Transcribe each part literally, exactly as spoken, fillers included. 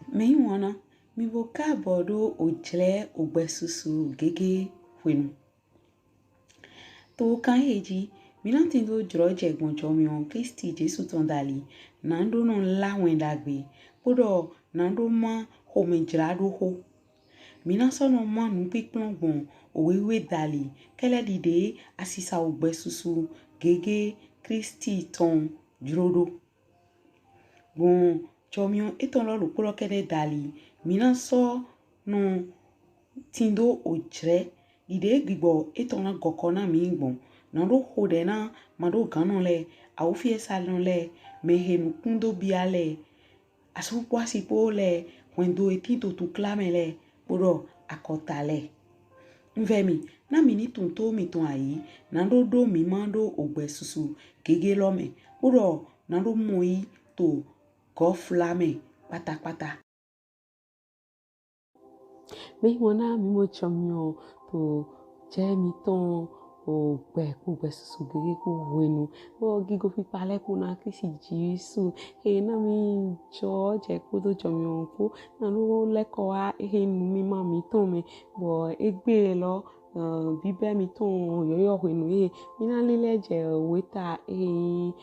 Mɛyiwanna, mì bo kaabɔ ɖo ojlɛ ogbɛsusu gege hwenu. To kan ehe ji, mí na tindo jlɔjɛ gbɔn jɔmiɔn Klisti Jesu tɔn dali, na ɖo nɔ la wɛn ɖagbe, kpoɖɔ na ɖo ma xomɛjlaɖoxo. Mí na sɔ nɔ ma nukpinkplɔn gbɔn owe wiwe dali, kɛlɛ ɖiɖe asisa ogbɛsusu gege Klisti tɔn jlo ɖo. Gbɔn jɔmiɔn etɔn lɔ ɖokpo lɔ kɛɖɛ dali, mí na sɔ nɔ tindo ojlɛ ɖiɖe gbigbɔ etɔn na gɔkɔ na mí gbɔn. Na ɖo xoɖɛ na maɖoganɔ lɛ, awufiɛsanɔ lɛ, mɛhe nukun do bia lɛ, asu kpo asi kpo lɛ, hwɛndo he tin to tukla mɛ lɛ, kpoɖɔ akɔta lɛ. Un vɛ mì, na mì ni tun to mìtɔn ayi, na ɖo ɖo mí ma ɖo ogbɛsusu gege lɔ mɛ, kpoɖɔ na ɖo mɔ yi to gɔfla mɛ kpatakpata. Mɛyiwanna, mí mɔ jɔmiɔn to jɛ mítɔn ogbɛ kpo ogbɛsusu gege kpo hwenu. Bɔ gigo kpikpa lɛkpo na Klisti Jesu, he na mí jlɔjɛ kpodo jɔmiɔn kpo, na ɖo lɛkɔ wa ehe numima mítɔn mɛ. Bɔ egbe lɔ, bibɛ mítɔn yɔyɔ hwenu ehe mí na lilɛ jɛ weta ehe nyi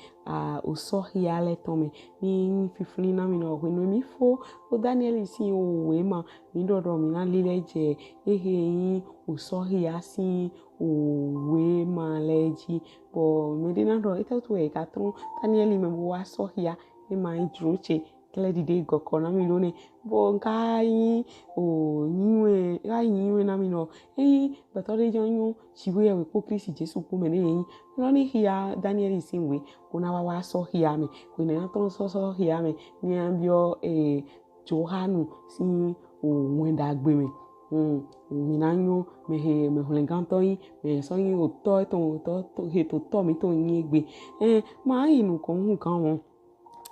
osɔhia lɛ tɔn mɛ. Ni fifli na mì nɔ hwenu mí fo o Daniɛli sin owe ma, mí ɖɔ ɖɔ mí na lilɛ jɛ ehe nyi osɔhia sin owe ma lɛ ji. Bɔ mɛɖe na ɖɔ etɛ wutu wɛ e ka tlɔn Daniɛli mɛ bo wa sɔhia? E ma nyi jlo ce, kɛlɛ ɖiɖe gɔkɔ na mì ɖo nɛ. Bɔ n ka nyi o nyiwɛ, e ka nyi nyiwɛ na mì nɔ. Eyin gbɛtɔ ɖe jɔ nyɔ Jiwheyɛwhe kpo Klisti Jesu kpo mɛ ɖe ye nyi, lɔ ni hia Daniɛli sin owe, bo na wa wa sɔhia mɛ. Hwenɛ na tlɔn sɔ sɔhia mɛ, ni a biɔ e Johanu sin owɛn ɖagbe mɛ. Hmm, mí na nyɔ mɛhe mɛ hwlɛngantɔ nyi, mɛ sɔ nyi otɔ etɔn, otɔ he to tɔ mítɔn nyi egbe. Ɛn, ma yi nukɔn hugan mɔ.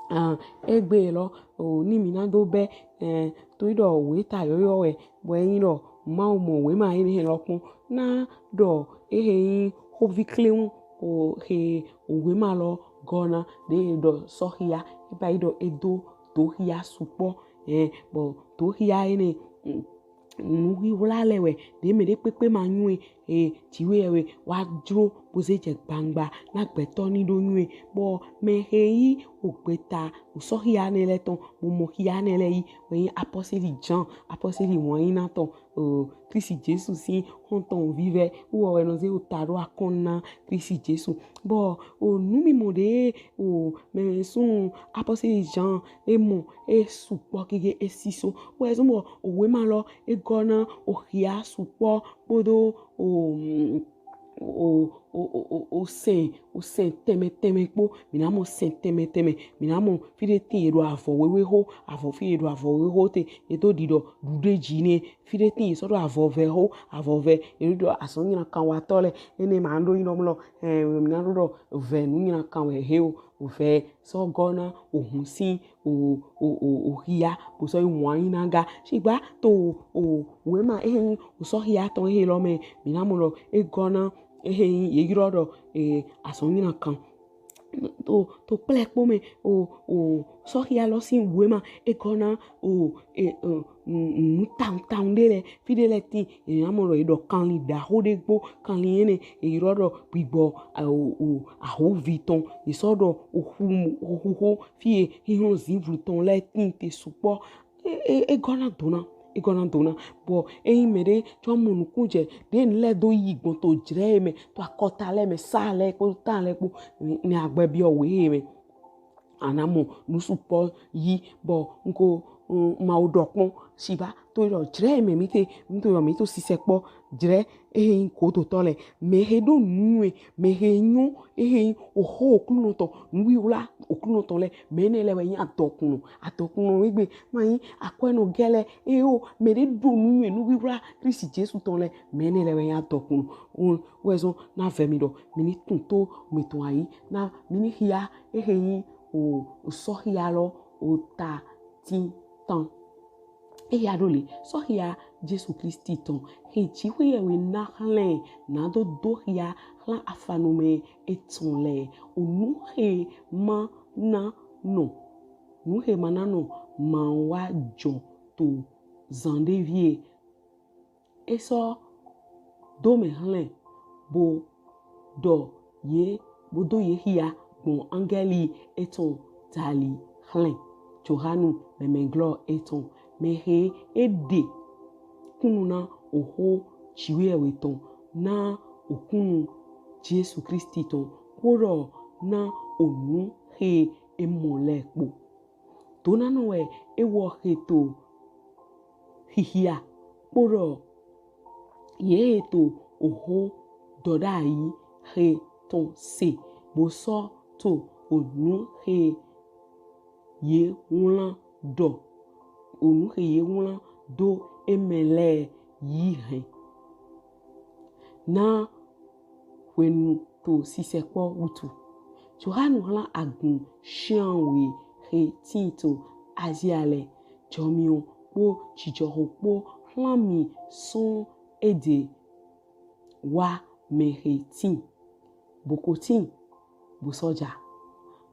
Ah, egbe lɔ, o ni mí na do bɛ, eh, to yi ɖɔ weta yɔyɔ wɛ, bɔ eyin ɖɔ Mawu mɔ wema enɛ lɔ kpɔn, na ɖɔ ehe nyi xovi klewun, o he owema lɔ gɔna ɖe ɖɔ sɔhia, e ba yi ɖɔ e do dohia sukpɔ, eh, bɔ dohia enɛ, mm, nuwiwla lɛ wɛ ɖe mɛ ɖe kpekpe ma nyɔɛ, e Jiwheyɛwhe wa jlo bo ze jɛ gbangba na gbɛtɔ ni ɖo nyɔɛ. Bɔ mɛhe yi ogbeta osɔhia nɛ lɛ tɔn, bo mɔ hia nɛ lɛ yi, wɛ nyi apɔsɛli Jan, apɔsɛli wanyina tɔn, o Klisti Jesu sin xɔntɔn vivɛ, wɔ wɛ nɔ ze ota ɖo akɔn na Klisti Jesu. Bɔ o numimɔ ɖe o mɛ sunnu apɔsɛli Jan e mɔ e sukpɔ gege e siso. Wɛ zɔn bɔ owema lɔ e gɔna ohia sukpɔ kpodo o, o, o, o, o, osɛn, osɛn tɛnmɛ tɛnmɛ kpo. Mí na mɔ sɛn tɛnmɛ tɛnmɛ. Mí na mɔ fi ɖe tin ye ɖo avɔ wewe xo, avɔ fi ye ɖo avɔ wewe xo te, ye do ɖiɖɔ ɖuɖeji nɛ. Fi ɖe tin ye sɔ ɖo avɔ vɛ xo, avɔ vɛ, ye ɖo ɖɔ azɔn nylankan watɔ lɛ. Enɛ ma ɖo nyi ɖɔ mlɔ, eh, mí na ɖo ɖɔ vɛ nu nylankan wɛ he o, vɛ sɔ gɔna ohun sin o, o, o, ohia, bo sɔ yi wanyina ga. Shigba to o wema ehe nyi osɔhia tɔn ehe lɔ mɛ, mí na mɔ ɖɔ e gɔna ehe nyi ye yrɔ ɖɔ, eh, azɔn nylankan. To, to kplɛ kpo mɛ, o, o sɔhia lɔ sin wema e gɔna o, e, e, nu, nu tawun tawun ɖe lɛ, fi ɖe lɛ tin, e na mɔ ɖɔ e ɖɔ kanlin ɖaxo ɖe gbo, kanlin enɛ e yrɔ ɖɔ gbigbɔ, o, o, ahovi tɔn, e sɔ ɖɔ oxu, oxuxo fi e xixlɔn zinvlu tɔn lɛ tin te sukpɔ. E, e, e gɔna dona, e gɔna dona. Bɔ eyin mɛ ɖe jɔ mɔ nukun jɛ ɖe n lɛ do yi gbɔn to jlɛ mɛ, to akɔta lɛ mɛ, sa lɛ kpo, ta lɛ kpo, ni agbɛ biɔ we mɛ. A na mɔ nu sukpɔ yi, bɔ n ko, mm, ma wo ɖɔ kpɔn, shigba to yi ɖɔ jlɛ mɛ mí te, mí to yɔ mí to sisɛ kpɔ jlɛ ehe nyi godotɔ lɛ, mɛhe ɖo nuyɔnɛn, mɛhe nyɔ, ehe nyi oxo Oklunɔ tɔn, nuwiwla Oklunɔ tɔn lɛ, mɛ enɛ lɛ wɛ nyi adɔkunnɔ. Adɔkunnɔ egbe ma nyi akwɛnɔ gɛlɛ, eyo, mɛ ɖe ɖo nuyɔnɛn nuwiwla Klisti Jesu tɔn lɛ, mɛ enɛ lɛ wɛ nyi adɔkunnɔ. O, wɛ zɔn na vɛ mì ɖɔ mí ni tun to mítɔn ayi, na mí ni hia ehe nyi o, osɔhia lɔ ota tintan. Eya ɖo le, sɔhia Jesu Klisti tɔn, he Jiwheyɛwhe na xlɛ, na do do hia xlan afanumɛ etɔn lɛ. O nu he ma na nɔ, nu he ma na nɔ ma wa jɔ to zanɖevie. E sɔ do mɛ hlɛn bo dɔ ye bo do ye xia gbɔn angɛli etɔn dali hlɛn Johanu mɛmɛglɔ etɔn, mɛhe e ɖe kunnu na oxo Jiwheyɛwhe tɔn, na okunnu Jesu Klisti tɔn, kpoɖɔ na onu he e mɔ lɛ kpo. Donanɔ wɛ e wɔ he to xixia kpoɖɔ ye he to oxo dɔɖayi he tɔn se bo sɔ to onu he ye wlan dɔ, onu he ye wlan do emɛ lɛ yi hɛn. Na hwenu to sisɛkpɔ wutu. Johanu hlan agun shianwe he tin to Azia lɛ, jɔmiɔn kpo jijɔxo kpo hlan mi sɔn ede wa mɛ he tin, bo ko tin, bo sɔ ja.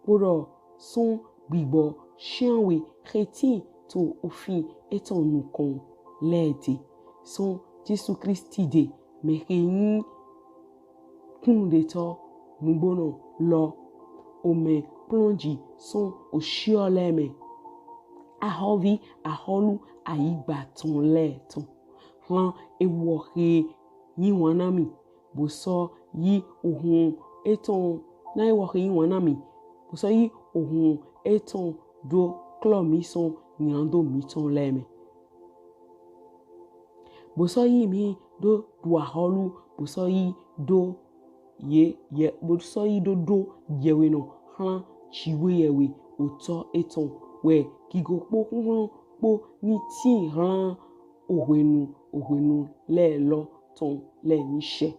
Kpoɖɔ sɔn gbigbɔ shianwe he tin to ofin etɔn nukɔn lɛ de, sɔn Jesu Klisti de, mɛhe yin kunnuɖetɔ nugbonɔ lɔ, omɛ kplɔnji sɔn oshiɔ lɛ mɛ, ahɔvi ahɔlu ayigba tɔn lɛ tɔn. Hlan ewɔ he yin wanna mi, bo sɔ yi ohun etɔn, na ewɔ he yin wanna mi, bo sɔ yi ohun etɔn do klɔ mi sɔn ylando mitɔn lɛ mɛ. Bo sɔ yi mi do ɖu ahɔlu, bo sɔ yi do ye, ye, bo sɔ yi do ɖo yɛwhenɔ hlan Jiwheyɛwhe Otɔ etɔn wɛ gigo kpo huhlɔn kpo ni tin hlan ohwenu ohwenu lɛ lɔ tɔn lɛ ni shɛ.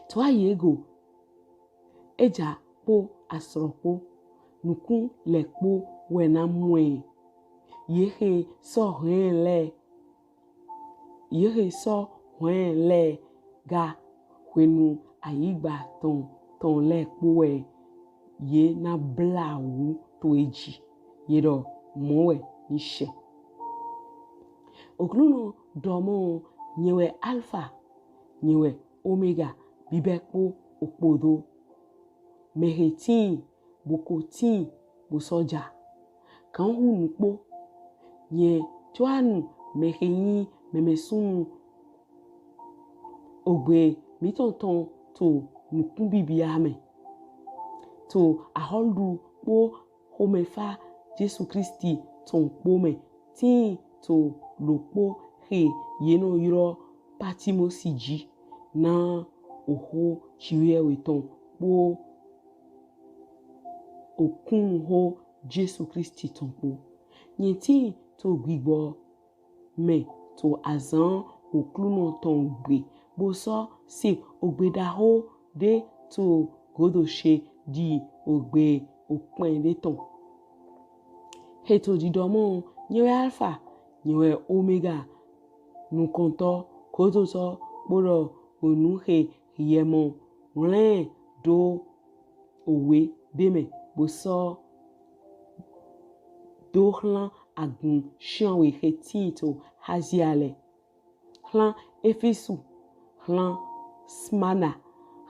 To ayi e go, eja kpo asrɔ kpo, nukun lɛ kpo wɛ na mɔ ɛ. Ye he sɔ hɛn lɛ, ye he sɔ hɛn lɛ ga hwenu ayigba tɔn tɔn lɛ kpo wɛ ye na blawu to e ji. Ye ɖɔ mɔ wɛ ni shɛ. Oklunɔ ɖɔ mɔ, nyɛ wɛ Alfa, nyɛ wɛ Omega, bibɛ kpo okpodo. Mɛhe tin, bo ko tin, bo sɔ ja. Kanhu nukpo, nyɛ Johanu mɛhe yin mɛmɛsunnu ogbe mitɔn tɔn to nukunbibia mɛ, to ahɔluɖu kpo xomɛfa Jesu Klisti tɔn kpo mɛ, tin to ɖokpo he ye nɔ ylɔ Patimosi ji, na oxo Jiwheyɛwhe tɔn kpo okunnuxo Jesu Klisti tɔn kpo. Nyɛ tin to gbigbɔ mɛ to azan Oklunɔ tɔn gbe, bo sɔ se ogbe ɖaxo ɖe to godo she ɖi ogbe okpɛn ɖe tɔn. He to ɖiɖɔ mɔ, nyɛ wɛ Alfa, nyɛ wɛ Omega, nukɔntɔ, godotɔ, kpoɖɔ onu he hiɛ mɔ, wlɛn do owe ɖe mɛ, bo sɔ do hlan agun shianwe he tin to Azia lɛ. Hlan Efesu, hlan Smirna,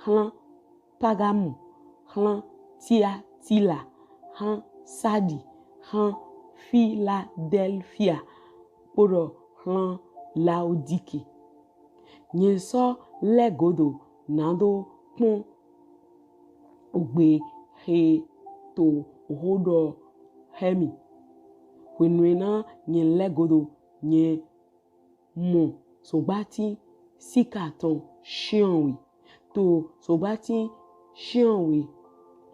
hlan Pagamu, hlan Tiatila, hlan Sadi, hlan Filadelfia, kpoɖɔ hlan Laodiki. Nyɛ sɔ lɛ godo nado kpɔn ogbe he to oxo ɖɔ hɛ mi. Hwenu e na nyɛ lɛ godo, nyɛ mɔ zogbatin sika tɔn shianwe. To zogbatin shianwe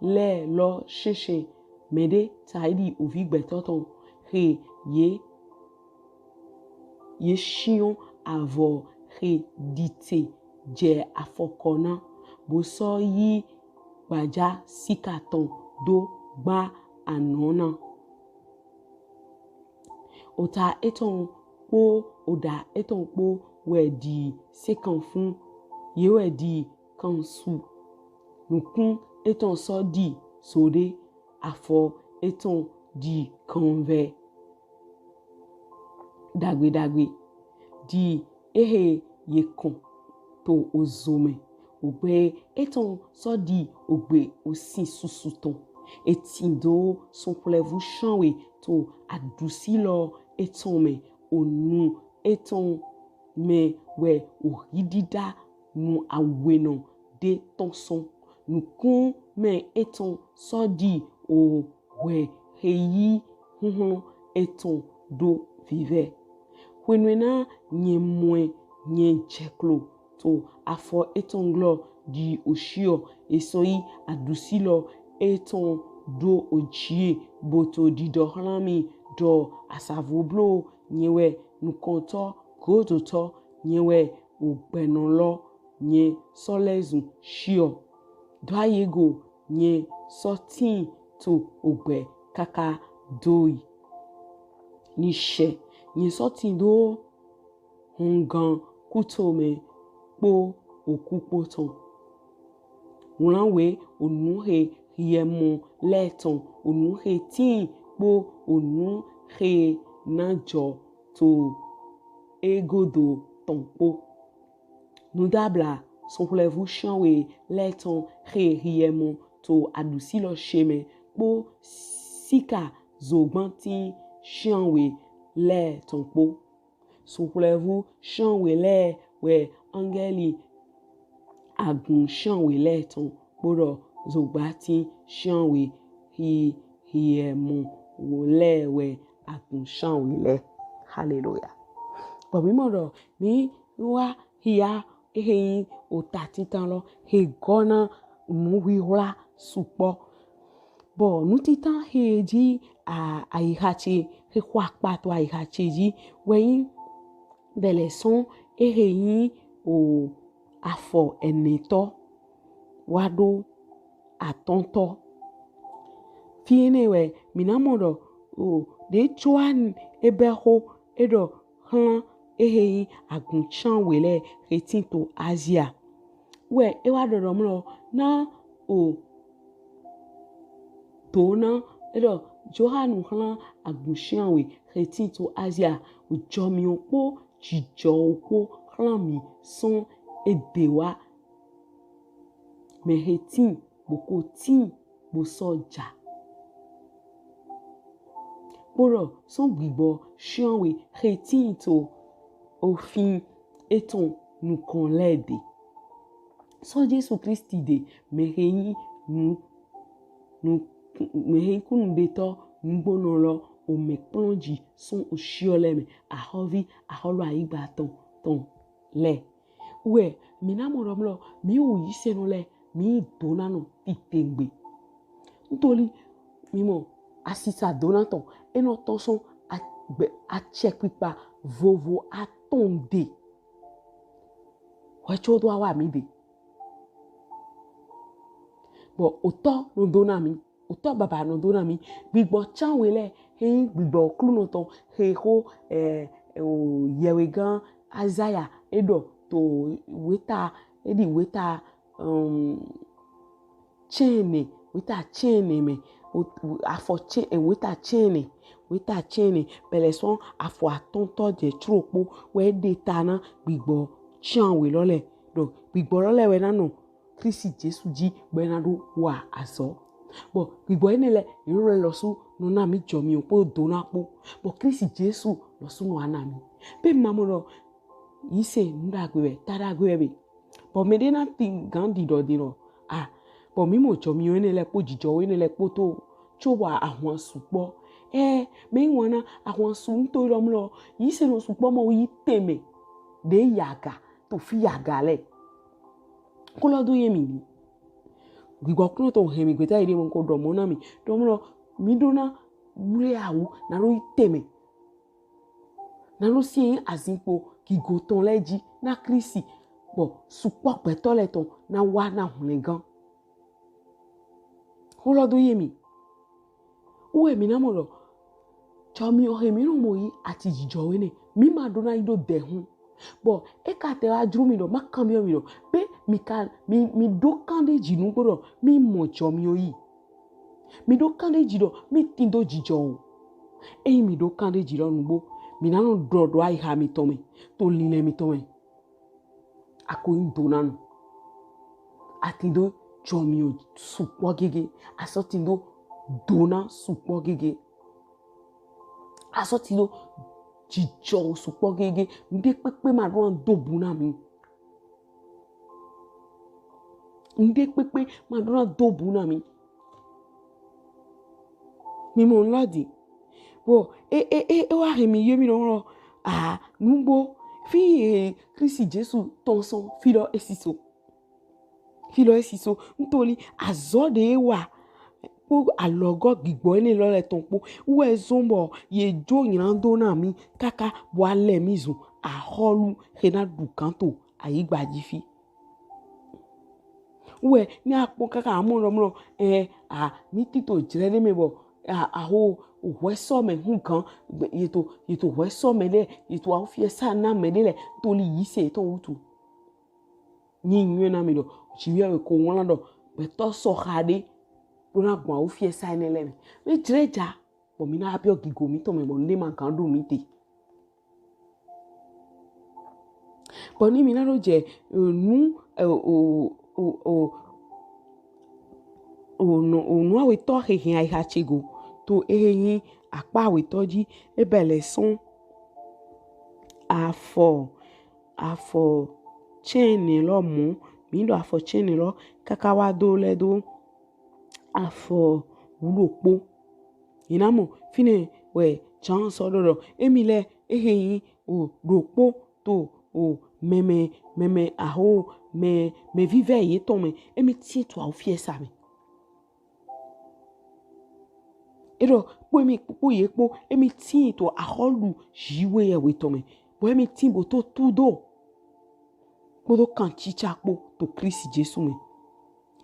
lɛ lɔ shɛnshɛn, mɛɖe taiɖi ovi gbɛtɔ tɔn he ye, ye shiɔn avɔ he ɖite jɛ afɔkɔ na, bo sɔ yi gbaja sika tɔn do gba anɔ na. Ota etɔn kpo oɖa etɔn kpo wɛ ɖi sekanfun, ye wɛ ɖi kansu. Nukun etɔn sɔ ɖi zo ɖe, afɔ etɔn ɖi ganvɛ ɖagbe ɖagbe ɖi ehe ye kɔn to ozo mɛ. Ogbɛ etɔn sɔ ɖi ogbɛ osin susu tɔn. Etin do sunhwlɛvu shianwe to aɖusi lɔ etɔn mɛ. Onu etɔn mɛ wɛ ohi ɖiɖa nu awenɔ ɖe tɔn sɔn. Nukun mɛ etɔn sɔ ɖi ohwɛ he yi huhlɔn etɔn ɖo vivɛ. Hwenuena nyɛ mɔ ɛ, nyɛ jɛklo to afɔ etɔn glɔ ɖi oshiɔ. E sɔ yi aɖusi lɔ etɔn ɖo ojie bo to ɖiɖɔ hlan mi ɖɔ, asavoblo, nyɛ wɛ nukɔntɔ, godotɔ, nyɛ wɛ ogbɛnɔ lɔ, nyɛ sɔ lɛzun shiɔ. Doayi e go, nyɛ sɔ tin to ogbɛ kaka doi. Ni shɛ, nyɛ sɔ tin do hɔngan kutomɛ kpo oku kpo tɔn. Wlan we onu he hiɛ mɔ lɛ tɔn, onu he tin kpo onu he na jɔ to e godo tɔn kpo. Nudabla sunhwlɛvu shianwe lɛ tɔn he hiɛ mɔ to aɖusi lɔ she mɛ kpo sika zogbantin shianwe lɛ tɔn kpo. Sunhwlɛvu shianwe lɛ wɛ angɛli agun shianwe lɛ tɔn, kpoɖɔ zogbantin shianwe hi hiɛ mɔ wo lɛ wɛ agun shianwe lɛ. Haleluya! Bɔ mi mɔ ɖɔ mi wa hia ehe nyi ota tintan lɔ he gɔ na nuhwihwla sukpɔ. Bɔ nu tintan he ji a ayiha ce he xɔ akpa to ayiha ce ji wɛ nyi bɛlɛ sɔn ehe nyi o afɔ ɛnɛtɔ wa ɖo atɔntɔ. Fi enɛ wɛ mi na mɔ ɖɔ o ɖe Joani e bɛ xo e ɖɔ hlan ehe nyi agun shianwe lɛ he tin to Azia. Wɛ e wa ɖɔ ɖɔ mlɔ na o to na e ɖɔ Johanu hlan agun shianwe he tin to Azia, ojɔmiɔ kpo jijɔho kpo hlan mi sɔn ede wa mɛ he tin bo ko tin bo sɔ ja. Kpoɖɔ sɔn gbigbɔ shianwe he tin to ofin etɔn nukɔn lɛ de. Sɔn Jesu Klisti de mɛ he nyi nu nu mɛ he nyi kunnuɖetɔ nugbonɔ lɔ omɛ kplɔnji sɔn oshiɔ lɛ mɛ, ahɔvi ahɔlu ayigba tɔn tɔn lɛ. Wɛ mi na mɔ ɖɔ mlɔ mi wu yisenɔ lɛ mi donanɔ titengbe. Ntoli mi mɔ asisa dona tɔn e nɔ tɔn sɔn acɛkpikpa vovo atɔn de. Hwɛco do awa mi de. Bɔ otɔ nɔ dona mi, otɔ baba nɔ dona mi. Gbigbɔ shianwe lɛ he nyi gbigbɔ Oklunɔ tɔn he xo ɛ o yɛwegan Azaya e ɖɔ to weta e ɖi weta um, cɛnɛ weta cɛnɛ mɛ afɔ cɛnɛ weta cɛnɛ weta cɛnɛ bɛlɛ sɔn afɔ atɔntɔ jɛ trokpo wɛ e ɖe ta na gbigbɔ shianwe lɔ lɛ ɖɔ gbigbɔ lɔ lɛ wɛ na nɔ Klisti Jesu ji bɔ e na ɖo wa azɔ. Bɔ gbigbɔ enɛ lɛ e nɔ lɛ lɔsu nɔ na mi jɔmiɔ kpo dona kpo. Bɔ Klisti Jesu lɔsu nɔ wa na mi. Be ma mɔ ɖɔ yise nu ɖagbe wɛ, ta ɖagbe wɛ be. Bɔ mɛɖe na tin gan ɖiɖɔ ɖe ɖɔ a bɔ mi mɔ jɔmiɔ enɛ lɛ kpo jijɔho enɛ lɛ kpo to co bɔ ahwan sukpɔ. Ɛ mɛ nyi wana ahwan su ŋtɔ lɔ mlɔ yisenɔ sukpɔ mɔ yi tɛmɛ ɖe yaga to fi yaga lɛ. Kolɔ do ye mi ni. Gbigbɔ Oklunɔ tɔn hɛn mi gbeta yi ɖe mɔ ko ɖɔ mɔ na mi ɖɔ mlɔ mi ɖo na wle awu na ɖo yi tɛmɛ. Na ɖo si azinkpo gigo tɔn lɛ ji na Klisti bɔ sukpɔ gbɛtɔ lɛ tɔn na wa na hwlɛngan. Xolɔ do ye mi. Wɛ mi na mɔ ɖɔ jɔmiɔ he mi nɔ mɔ yi ati jijɔho enɛ mi ma ɖo na yi ɖo dɛhun. Bɔ e ka tɛ wa jlo mi ɖɔ ma kanbiɔ mi ɖɔ be mi ka mi mi ɖo kan ɖe ji nugbo ɖɔ mi mɔ jɔmiɔ yi. Mi ɖo kan ɖe ji ɖɔ mi tin do jijɔ o. Eyi mi ɖo kan ɖe ji ɖɔ nugbo, mi na nɔ ɖɔ ɖo ayiha mitɔn mɛ, to linlɛn mitɔn mɛ. Ako yin dona nu. A tin do jɔmiɔ sukpɔ gege. A sɔ tin do dona sukpɔ gege. A sɔ tin do jijɔ sukpɔ gege. Nuɖe kpekpe ma ɖo na do bu na mi. Nuɖe kpekpe ma ɖo na do bu na mi. Mi mɔ nu lɔ di. Bɔ e e e e wa hɛn mi yɔ mi ɖɔ lɔ, a nugbo fi e Kristi Jesu tɔn sɔn fi lɔ e si so. Fi lɔ e si so. Ntoli azɔ ɖe e wa kpo alɔgɔ gbigbɔ enɛ lɔ lɛ tɔn kpo wɛ zɔn bɔ ye jo nyrando na mi kaka bɔ a lɛ mi zun axɔlu he na ɖu kan to ayigba ji fi. Wɛ ni a kpɔn kaka a mɔ ɖɔ mlɔ, ɛ, a mi tin to jlɛ ɖe mɛ bɔ a a ho hwɛ sɔ mɛ hu gan, ye to ye to hwɛ sɔ mɛ ɖe, ye to awu fiɛ sa na mɛ ɖe lɛ toli yise yetɔn wutu. Nyi nyuɛ na mi ɖɔ jiwheyɛwhe ko wlan ɖɔ gbɛtɔ sɔha ɖe ɖo na gbɔn awu fiɛ sa enɛ lɛ mɛ. Mi jlɛ ja bɔ mi na biɔ gigo mitɔn mɛ bɔ nuɖe ma gan ɖo mi te. Bɔ ni mi na ɖo jɛ, eh, nu, eh, o o o o nu o nu awetɔ he hɛn ayiha ce go to ehe nyi akpa awetɔ ji, e bɛ lɛ sɔn afɔ afɔ cɛnɛ lɔ mɔ, mi ɖo afɔ cɛnɛ lɔ kaka wa do lɛ do afɔ wuɖokpo. Yi na mɔ finɛ wɛ Jean sɔ ɖɔ ɖɔ emi lɛ ehe nyi o ɖokpo to o mɛmɛ mɛmɛ aho mɛ mɛ vivɛ yetɔn mɛ, emi tin to awu fiɛ sa mɛ. E ɖɔ kpo emi kpo ye kpo emi tin to axɔlu jiwheyɛwhe tɔn mɛ, bɔ emi tin bo to tudo kpodo kancica kpo to Kristi Jesu mɛ.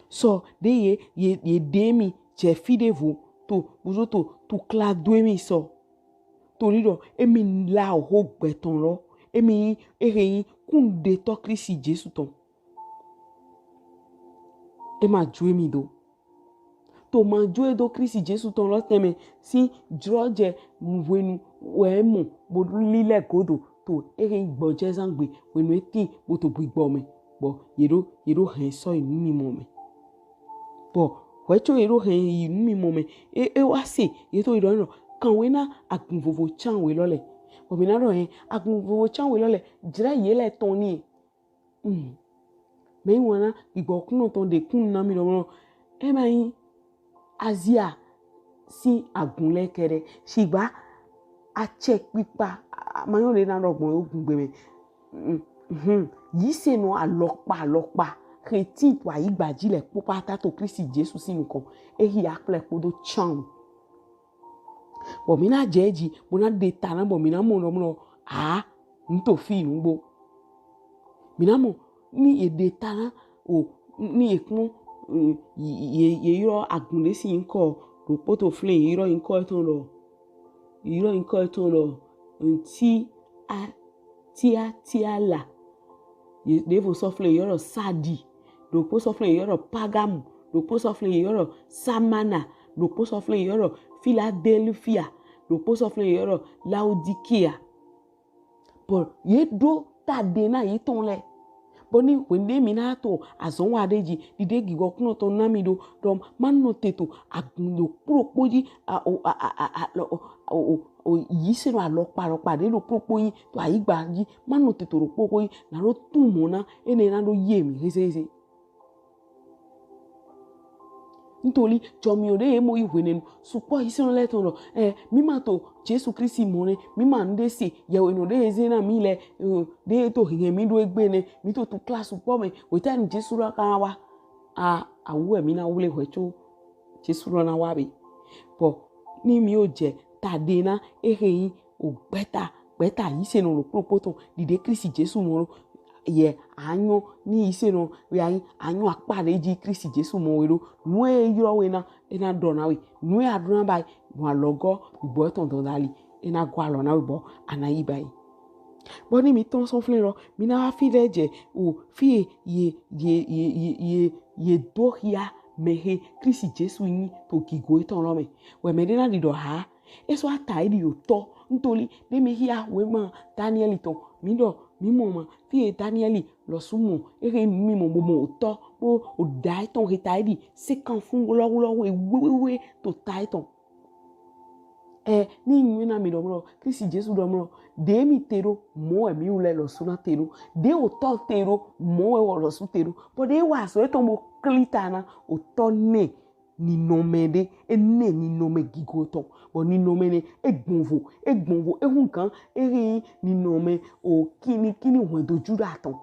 Sɔ ɖe ye ye ye ɖe mi jɛ fi ɖevo to kpodo to tukla do emi sɔ. Toli ɖɔ emi la oho gbɛtɔn lɔ, emi ehe nyi kunnuɖetɔ Kristi Jesu tɔn. E ma jo emi do. To ma jo e do Kristi Jesu tɔn lɔ tɛnmɛ si jlɔ jɛ hwenu wɛ mɔ bo lilɛ godo to ehe nyi gbɔjɛzangbe hwenu e tin bo to gbigbɔ mɛ bɔ ye ɖo ye ɖo hɛn sɔ yi numimɔ mɛ. Bɔ hwɛ co ye ɖo hɛn yi numimɔ mɛ e e wa se ye to yi ɖɔ nɔ kanwe na agun vovo can we lɔ lɛ. Bɔ mi na ɖɔ hɛn agun vovo can we lɔ lɛ jlɛ ye lɛ tɔn ni. Mm. Mɛ yi wana gbigbɔ kunɔ tɔn ɖe kun na mi ɖɔ mɔ e ma nyi Azia si agun lɛ kɛɖɛ. Shigba acɛkpikpa ma nyɔ ɖe na ɖɔ gbɔn yo gungbe mɛ. Yisenɔ alɔkpa alɔkpa he tin to ayigba ji lɛ kpokpata to Kristi Jesu sin nukɔn. Ehi akplɛ kpodo can. Bɔ mi na jɛ ji bo na ɖe ta na bɔ mi na mɔ ɖɔ mɔ a n to fi nugbo. Mi na mɔ ni ye ɖe ta na o ni ye kpɔn ye ye yrɔ agun ɖe si nkɔ ɖokpo to flɛ ye yrɔ nkɔ etɔn lɔ ye yrɔ nkɔ etɔn lɔ nti a tia tia la. Ɖevo sɔ flɛ ye yrɔ Sadi, ɖokpo sɔ flɛ ye yrɔ Pagamu, ɖokpo sɔ flɛ ye yrɔ Samana, ɖokpo sɔ flɛ ye yrɔ Filadelfia, ɖokpo sɔ flɛ ye yrɔ Laodikea. Bɔ ye ɖo ta ɖe na yetɔn lɛ. Bɔ ni hwenu ɖe mi na to azɔn wa ɖe ji ɖiɖe gigɔ kunɔ tɔn na mi ɖo ɖɔ ma nɔ te to agun ɖokpo ɖokpo ji a o a a a a o o o yisenɔ alɔkpa alɔkpa ɖe ɖokpo ɖokpo yi to ayigba ji ma nɔ te to ɖokpo ɖokpo yi na ɖo tun mɔ na ene na ɖo ye mi hezeheze. Ntoli jɔmiɔ ɖe ye mɔ yi hwenɛnu sukpɔ yisenɔ lɛ tɔn ɖɔ ɛ mi ma to Jesu Kristi mɔ nɛ mi ma nu ɖe se yɛwhenɔ ɖe ye ze na mi lɛ ɖe ye to hɛhɛ mi ɖo egbe nɛ mi to tukla sukpɔ mɛ weta ni Jesu lɔ ka wa a awu ɛ mi na wle hwɛ co Jesu lɔ na wa be. Bɔ ni mi o jɛ ta ɖe na ehe nyi o gbɛta gbɛta yisenɔ ɖokpo ɖokpo tɔn ɖiɖe Kristi Jesu mɔ ɖo yɛ anyɔ ni yisenɔ we anyi anyɔ akpa ɖe ji Kristi Jesu mɔ we ɖo nu e yrɔ we na e na ɖɔ na we nu e aɖo na ba gbɔn alɔgɔ gbɔ etɔn dɔn dali e na gɔ alɔ na we bɔ ana yi ba yi. Bɔ ni mi tɔn sɔn flɛ lɔ mi na wa fi ɖe jɛ o fi ye ye ye ye ye ye do xia mɛ he Klisti Jesu nyi to gigo etɔn lɔ mɛ. Wɛ mɛ ɖe na ɖi ɖɔ ha, e sɔ ata yi ɖi otɔ. Ntoli ɖe mi hia wema Danieli tɔn, mi ɖɔ mi mɔ ma, fi e Danieli lɔsu mɔ, e he mi mɔ bo mɔ otɔ kpo oɖa etɔn he ta yi ɖi sekan fun wlɔwlɔ wewewe to ta etɔn. Ɛ, ni nyuie na mi ɖɔ mlɔ, Klisti Jesu ɖɔ mlɔ, ɖe mi te ɖo, mɔ wɛ mi wlɛ lɔsu na te ɖo. Ɖe otɔ te ɖo, mɔ wɛ wɔ lɔsu te ɖo. Bɔ ɖe wa azɔ etɔn bo kli ta na otɔ nɛ ninɔmɛ ɖe, enɛ ninɔmɛ gigo tɔn. Bɔ ninɔmɛ nɛ, e gbɔnvo, e gbɔnvo, e hun gan, e he ninɔmɛ o kinikini hwɛndo Juda tɔn.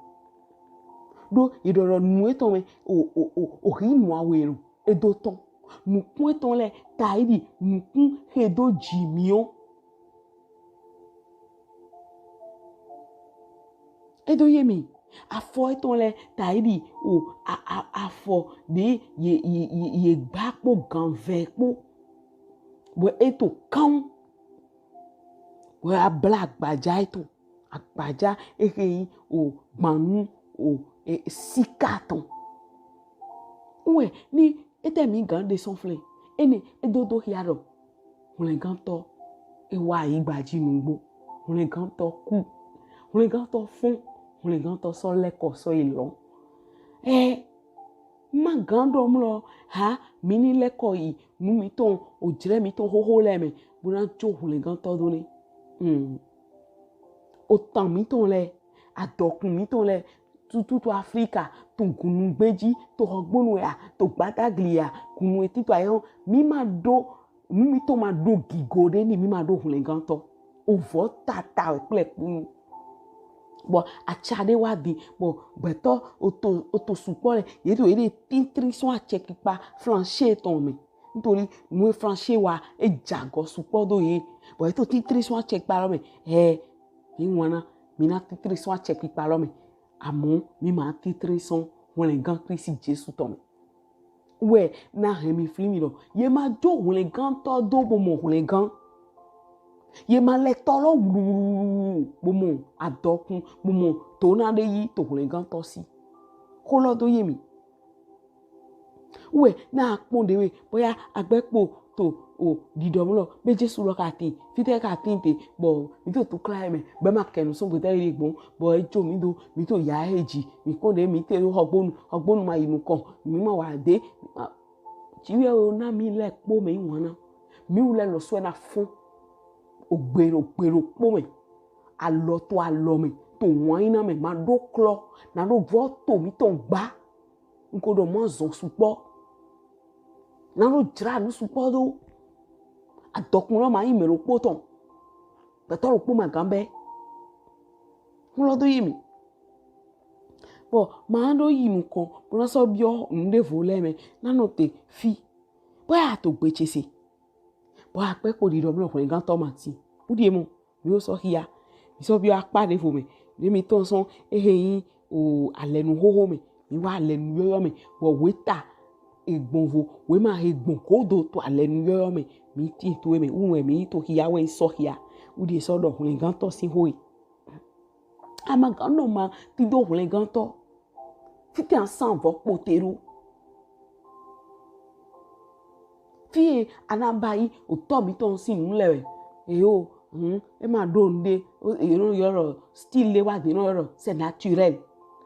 Ɖo e ɖɔ ɖɔ nu etɔn mɛ, o, o, o, o hi nu awe lo, e do tɔn. Nukun etɔn lɛ ta yi ɖi nukun he do ji miɔ. E do ye mi. Afɔ etɔn lɛ ta yi ɖi o, a, a, afɔ ɖe ye, ye, ye, ye gba kpo ganvɛ kpo. Bɔ e to kan. Bɔ a bla agbaja etɔn. Agbaja e he yi o gbanu o, e, sika tɔn. Wɛ ni etɛ mi gan ɖe sɔn flɛ. Enɛ e do do hia ɖɔ hwlɛngantɔ e wa ayigba ji nugbo. Hwlɛngantɔ ku. Hwlɛngantɔ fɔn. Hwlɛngantɔ sɔ lɛkɔ sɔ yi lɔ. Ɛ, ma gan ɖɔ mlɔ ha mi ni lɛkɔ yi nu mitɔn, ojlɛ mitɔn xoxo lɛ mɛ, bo na jo hwlɛngantɔ do nɛ. Hmm. Otan mitɔn lɛ, adɔkun mitɔn lɛ, tututu Aflika, to gunu gbeji, to xɔgbonu ya, to gbadagli ya, gunu etito ayɔ, mi ma ɖo, nu mitɔn ma ɖo gigo ɖe ni mi ma ɖo hwlɛngantɔ. Ovɔ tata wɛ kple kpunu. Bɔ atsa ɖe wa di, bɔ gbɛtɔ oto, oto sukpɔ lɛ, ye to ye ɖe titri sɔn atsɛkpikpa flanche tɔn mɛ. Nítorí nu e flanche wa, e jagɔ sukpɔ do ye. Bɔ ye to titri sɔn atsɛkpikpa lɔ mɛ. Ɛ, mi wana, mi na titri sɔn atsɛkpikpa lɔ mɛ. Amɔ mi ma titri sɔn hwlɛngan Klisti Jesu tɔn mɛ. Wɛ na hɛn mi fli mi ɖɔ ye ma jo hwlɛngantɔ do bo mɔ hwlɛngan. Ye ma lɛ tɔ lɔ wluwluwlu bo mɔ adɔkun, bo mɔ to na ɖe yi to hwlɛngantɔ si. Xo lɔ do ye mi. Wɛ na kpɔn ɖewe, boya agbɛ kpo to o ɖiɖɔ mlɔ be Jesu lɔ ka tin, fitɛ ka tin te, bɔ mi to tukla mɛ, be ma kɛ nu sɔn gbeta yi gbɔn, bɔ e jo mi do, mi to ya he ji, mi kpɔn ɖe mi te ɖo xɔgbonu, xɔgbonu ma yi nukɔn, mi ma wa de, ma, ci wɛ o na mi lɛ kpo mɛ yi wana, mi wu lɛ lɔ sɔ na fɔn, o gbero gbero kpo mɛ, alɔ to alɔ mɛ, to wan yi na mɛ, ma ɖo klɔ, na ɖo vɔ to mi tɔn gba. N ko ɖɔ mɔ zɔn sukpɔ. Na ɖo jra nu sukpɔ do. Adɔkun lɔ ma yi mɛ ɖokpo tɔn. Gbɛtɔ ɖokpo ma gan bɛ. N lɔ do yi mi. Bɔ ma ɖo yi nukɔn, bo na sɔ biɔ nu ɖevo lɛ mɛ, na nɔ te fi. Bɔ ya to gbe ce se. Bɔ akpɛ kpo ɖiɖɔ mlɔ hwlɛngantɔ ma tin. Wudie mɔ. Mi wo sɔ xia. Mi sɔ biɔ akpa ɖevo mɛ. Ne mi tɔn sɔn ehe yin o alɛnu xoxo mɛ. Mi wa alɛnu yɔyɔ mɛ. Bɔ weta egbɔnvo, wema he gbɔn godo to alɛnu yɔyɔ mɛ. Mi tin to e mɛ. Wu wɛ mi to xia wɛ sɔ xia. Wudie sɔ ɖɔ hwlɛngantɔ sin xo e. Amagan nɔ ma ti do hwlɛngantɔ. Fitɛ asan vɔ kpote ɖo. Fie anaba yi otɔ mitɔn sin nu lɛ wɛ. Eyo, hmm, e ma ɖo nuɖe, e nɔ yɔ lɔ style ɖe wa de nɔ yɔ lɔ, c'est naturel.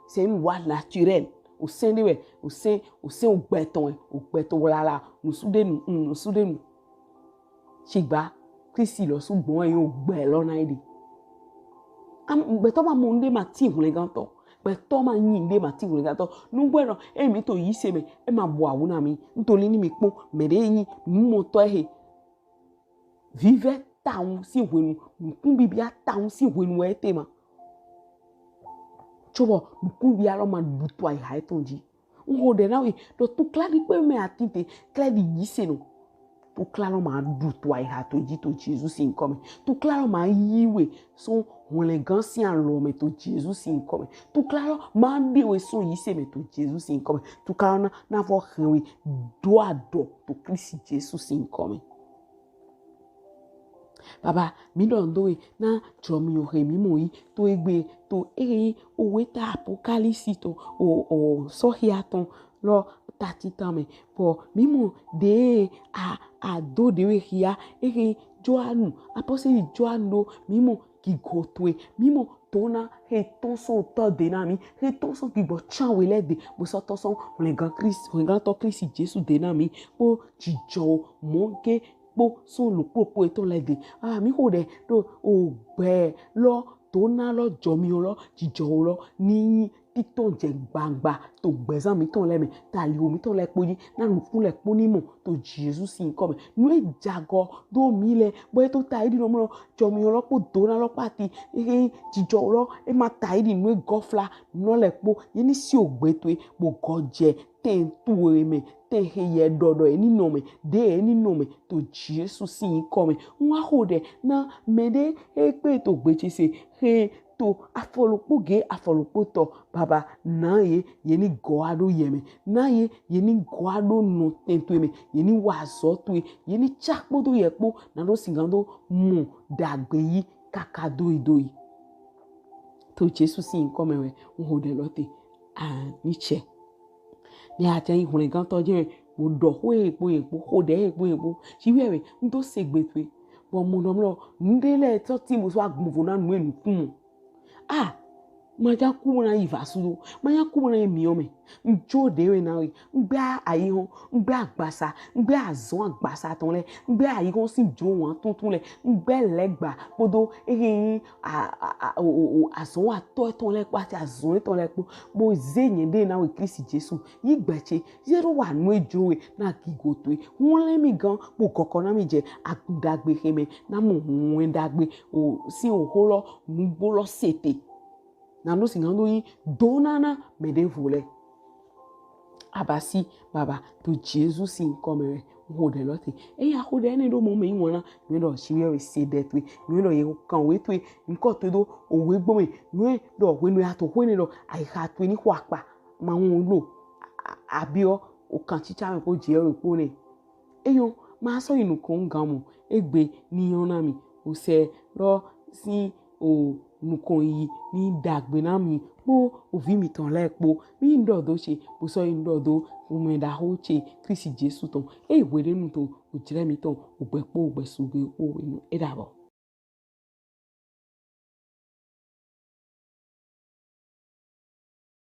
C'est une loi naturelle. Osɛn ɖe wɛ, osɛn, osɛn ogbɛ tɔn wɛ, ogbɛ to wlala, nusu ɖe nu, hmm, nusu ɖe nu. Shigba Klisti lɔsu gbɔn wɛ yin ogbɛ lɔ na yi ɖe. Am, gbɛtɔ ma mɔ nuɖe ma tin hwlɛngantɔ. Gbɛtɔ ma yin nuɖe ma tin hwlɛngantɔ. Nugbo nɔ, e mi to yise mɛ, e ma bɔ awu na mi. N to li ni mi kpɔn mɛ ɖe yin numɔtɔ ehe. Vivɛ tawun sin hwenu, nukunbibia tawun sin hwenu wɛ e te ma. Tso bɔ nukunbibia lɔ ma ɖu to ayiha etɔn ji. N xo ɖɛ na we ɖɔ tukla ɖi kpe mɛ atin te klɛ ɖi yise nɔ. Tukla lɔ ma ɖu to ayiha to ji to Jesu sin yinkɔ mɛ. Tukla lɔ ma yi we sɔn hwlɛngan sin alɔ mɛ to Jesu sin yinkɔ mɛ. Tukla lɔ ma ɖe we sɔn yise mɛ to Jesu sin yinkɔ mɛ. Tukla lɔ na, na vɔ hɛn we do adɔ to Klisti Jesu sin yinkɔ mɛ. Baba, mi ɖɔ ndo we na jɔ mi o he mi mɔ yi to egbe to ehe owe ta Apokalipsi to o, o sɔhia tɔn lɔ tatitan mɛ. Bɔ mi mɔ ɖe a a do ɖe we xia ehe Joanu, apɔsɛli Joanu ɖo mi mɔ gigo towe, mi mɔ dona he tɔn sɔn tɔ de na mi, he tɔn sɔn gigbɔ can we lɛ de, bo sɔ tɔn sɔn hwlɛngan Kristi, hwlɛngantɔ Kristi Jesu de na mi, kpo jijɔ o mɔ ke kpo sɔn lokpokpo etɔn lɛ de. Ah, mi xo ɖɛ ɖo ogbɛ lɔ dona lɔ jɔmiɔ lɔ jijɔ o lɔ ni titɔn jɛ gbangba to gbɛzan mitɔn lɛ mɛ, to aliho mitɔn lɛ kpo ji, na nukun lɛ kpo ni mɔ to Jesu sin yinkɔ mɛ. Nu e jagɔ do mi lɛ, bɔ e to ta yi ɖi nɔ mlɔ jɔmiɔ lɔ kpo dona lɔ kpo ati, ehe jijɔ lɔ e ma ta yi ɖi nu e gɔfla nɔ lɛ kpo, ye ni si ogbe towe bo gɔ jɛ tɛn towe mɛ, tɛn he yɛ ɖɔɖɔ ye ni nɔ mɛ, ɖe ye ni nɔ mɛ to Jesu sin yinkɔ mɛ. N wa xo ɖɛ na mɛ ɖe he kpe to gbe ce se he to afɔlokpo ge afɔlokpo tɔ, Baba, na ye ye ni gɔ aɖo yɛ mɛ, na ye ye ni gɔ aɖo nɔ tɛn towe mɛ, ye ni wa azɔ towe, ye ni ca kpodo yɛ kpo na ɖo sigan do mɔ ɖagbe yi kaka doyi doyi. To Jesu sin yinkɔ mɛ wɛ n xo ɖɛ lɔ te. Ani cɛ. Ne a jɛ yi hwlɛngantɔ jɛ bo ɖɔ xo ye kpo ye kpo, xo ɖɛ ye kpo ye kpo. Ci wɛ wɛ n do se gbe towe. Bɔ mo nɔ mlɔ nu ɖe lɛ tɔ ti mo sɔ agbɔnvo na nu e nukun mɔ. Ah, ma ja ku mo na yi va su do. Ma ja ku mo na yi miɔ mɛ. N jo ɖe we na we. N gbɛ ayi hɔn. N gbɛ agbasa. N gbɛ azɔn agbasa tɔn lɛ. N gbɛ ayi hɔn si jo wan tuntun lɛ. N gbɛ lɛgba kpodo ehe yin a a a o o o azɔn wa tɔ etɔn lɛ kpo ati azɔn etɔn lɛ kpo. Bo ze nyɛ ɖe na we Kristi Jesu. Yi gbɛ ce. Ye ɖo wa nu e jo we na gigo towe. Hwlɛn mi gan kpo gɔkɔ na mi jɛ agun ɖagbe he mɛ na mɔ wɛn ɖagbe o si o xo lɔ nugbo lɔ se te. Na ɖo sigan do yi dona na mɛ ɖevo lɛ. Abasi Baba to Jesu sin yinkɔ mɛ wɛ n xo ɖɛ lɔ te. Eya xo ɖɛ enɛ ɖo mɔ mɛ yi wana. Nu e ɖɔ si wɛ se ɖɛ towe. Nu e ɖɔ ye kan we towe. Nkɔ towe do owe gbɔ mɛ. Nu e ɖɔ hwenu ya to hwenu ɖɔ ayiha towe ni xo akpa. Ma ŋu lo. Abiɔ o kan cica mɛ kpo jɛ o kpo nɛ. Eyo, ma sɔ yi nukɔn gan mɔ. Egbe ni yɔn na mi. O sɛ lɔ si o nukɔn yi ni ɖagbe na mi kpo ovi mitɔn lɛ kpo. Mi n ɖɔ do ce, bo sɔ yi n ɖɔ do omɛ ɖaxo ce Kristi Jesu tɔn. Eyi hweɖenu to ojlɛ mitɔn ogbɛ kpo ogbɛ sugbe kpo enu e ɖabɔ.